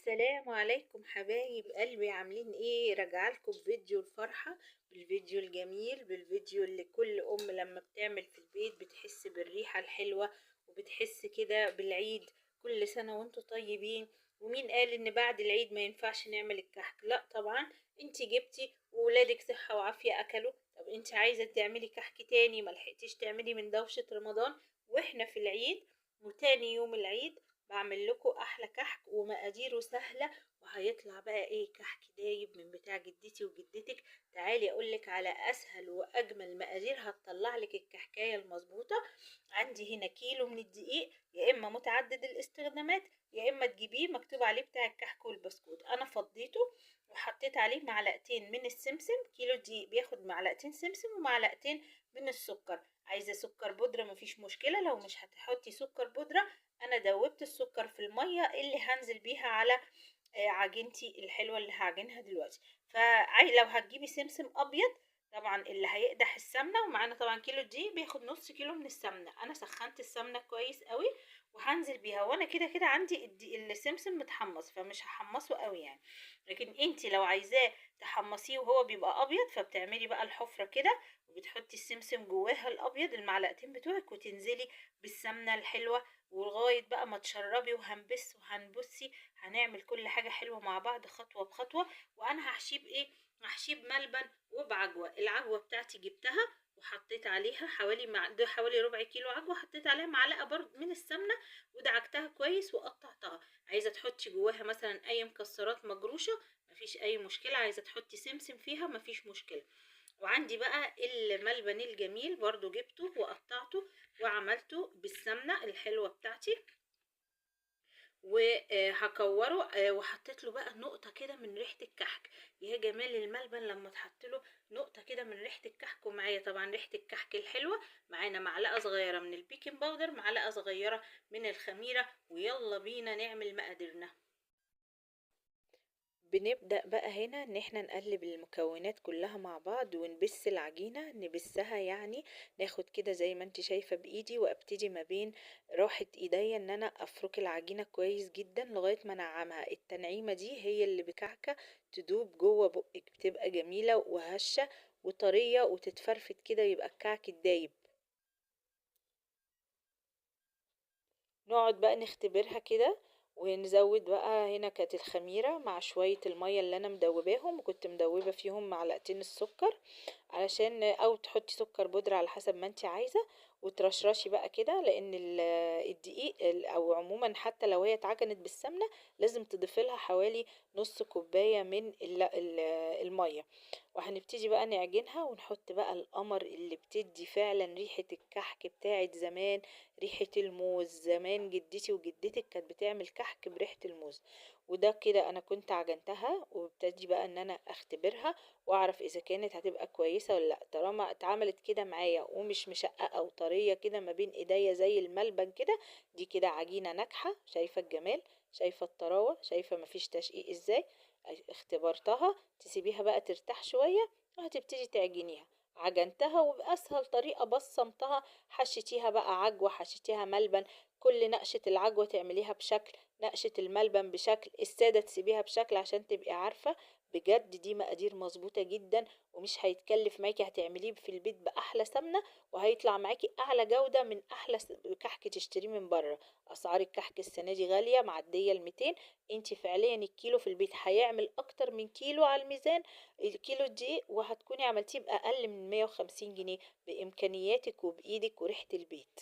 السلام عليكم حبايب قلبي، عاملين ايه؟ راجعه لكم بفيديو الفرحة، بالفيديو الجميل، بالفيديو اللي كل ام لما بتعمل في البيت بتحس بالريحه الحلوة وبتحس كده بالعيد. كل سنة وانتم طيبين. ومين قال ان بعد العيد ما ينفعش نعمل الكحك؟ لا طبعا، انتي جبتي وولادك صحة وعافيه اكلوا. طب انتي عايزه تعملي كحك تاني، ما لحقتيش تعملي من دوشه رمضان واحنا في العيد، وتاني يوم العيد بعمل لكم احلى كحك ومقاديره سهلة، وهيطلع بقى ايه؟ كحك دايب من بتاع جدتي وجدتك. تعالي اقولك على اسهل واجمل مقادير هتطلع لك الكحكايه المظبوطه. عندي هنا كيلو من الدقيق، يا اما متعدد الاستخدامات يا اما تجيبيه مكتوب عليه بتاع الكحك والبسكوت. انا فضيته وحطيت عليه معلقتين من السمسم. كيلو دقيق بياخد معلقتين سمسم ومعلقتين من السكر. عايزه سكر بودره مفيش مشكلة، لو مش هتحطي سكر بودره انا دوبت السكر في المية اللي هنزل بيها على عجينتي الحلوة اللي هعجنها دلوقتي. فلو هتجيبي سمسم ابيض طبعا اللي هيقدح السمنة، ومعانا طبعا كيلو دقيق بياخد نص كيلو من السمنة. انا سخنت السمنة كويس قوي وهنزل بيها، وانا كده كده عندي السمسم متحمص فمش هحمصه قوي يعني، لكن انتي لو عايزاه تحمصيه وهو بيبقى ابيض فبتعملي بقى الحفرة كده وبتحطي السمسم جواها الابيض المعلقتين بتوعك، وتنزلي بالسمنه الحلوة ولغاية بقى ما تشربي. وهنبس وهنبصي هنعمل كل حاجة حلوة مع بعض خطوة بخطوة. وانا هحشيه بايه؟ هحشيه بملبن وبعجوه. العجوه بتاعتي جبتها وحطيت عليها حوالي ده حوالي ربع كيلو عجوه، حطيت عليها معلقه برضو من السمنة ودعكتها كويس وقطعتها. عايزه تحطي جواها مثلا اي مكسرات مجروشه مفيش اي مشكلة، عايزه تحطي سمسم فيها مفيش مشكلة. وعندي بقى الملبن الجميل برضو جبته وقطعته وعملته بالسمنه الحلوة بتاعتي وهكوره، وحطيت له بقى نقطة كده من ريحه الكحك. يا جمال الملبن لما تحط له نقطة كده من ريحه الكحك. ومعايا طبعا ريحه الكحك الحلوة، معانا معلقه صغيرة من ال baking powder، معلقه صغيرة من الخميره، ويلا بينا نعمل مقاديرنا. بنبدأ بقى هنا ان احنا نقلب المكونات كلها مع بعض ونبس العجينة، نبسها يعني ناخد كده زي ما انت شايفة بايدي، وابتدي ما بين راحة ايديا ان انا افرك العجينة كويس جدا لغاية ما انعمها. التنعيمة دي هي اللي بكعكة تدوب جوه بقك، بتبقى جميلة وهشة وطرية وتتفرفت كده، يبقى الكعك الدايب. نقعد بقى نختبرها كده ونزود بقى. هنا كانت الخميرة مع شوية المية اللي انا مدوباهم، وكنت مدوبة فيهم معلقتين السكر علشان، او تحطي سكر بودرة على حسب ما انت عايزة، وترشرشي بقى كده، لان الدقيق او عموما حتى لو هي اتعجنت بالسمنة لازم تضيفي لها حوالي نص كوباية من المية. وهنبتدي بقى نعجنها ونحط بقى القمر اللي بتدي فعلا ريحة الكحك بتاعت زمان، ريحة الموز. زمان جدتي وجدتك كانت بتعمل كحك بريحة الموز. وده كده انا كنت عجنتها، وابتدي بقى ان انا اختبرها واعرف اذا كانت هتبقى كويسة ولا لا. طالما اتعملت كده معايا ومش مشققة وطرية كده ما بين ايديا زي الملبن كده، دي كده عجينة ناجحة. شايفة الجمال، شايفة الطراوة، شايفة مفيش تشقيق ازاي. اختبرتها، تسيبيها بقى ترتاح شوية وهتبتدي تعجنيها. عجنتها وبأسهل طريقة بصمتها، حشيتيها بقى عجوة، حشيتيها ملبن. كل نقشة العجوة تعمليها بشكل، نقشة الملبن بشكل، السادة تسيبيها بشكل عشان تبقي عارفة. بجد دي مقادير مظبوطة جدا ومش هيتكلف معاكي، هتعمليه في البيت بأحلى سمنة وهيطلع معاكي أعلى جودة من أحلى كحك تشتريه من بره. أسعار الكحك السنة دي غالية، معدية 200. انتي فعليا الكيلو في البيت هيعمل أكتر من كيلو على الميزان، الكيلو دي، وهتكوني عملتيه بأقل من 150 جنيه بإمكانياتك وبإيدك وريحة البيت.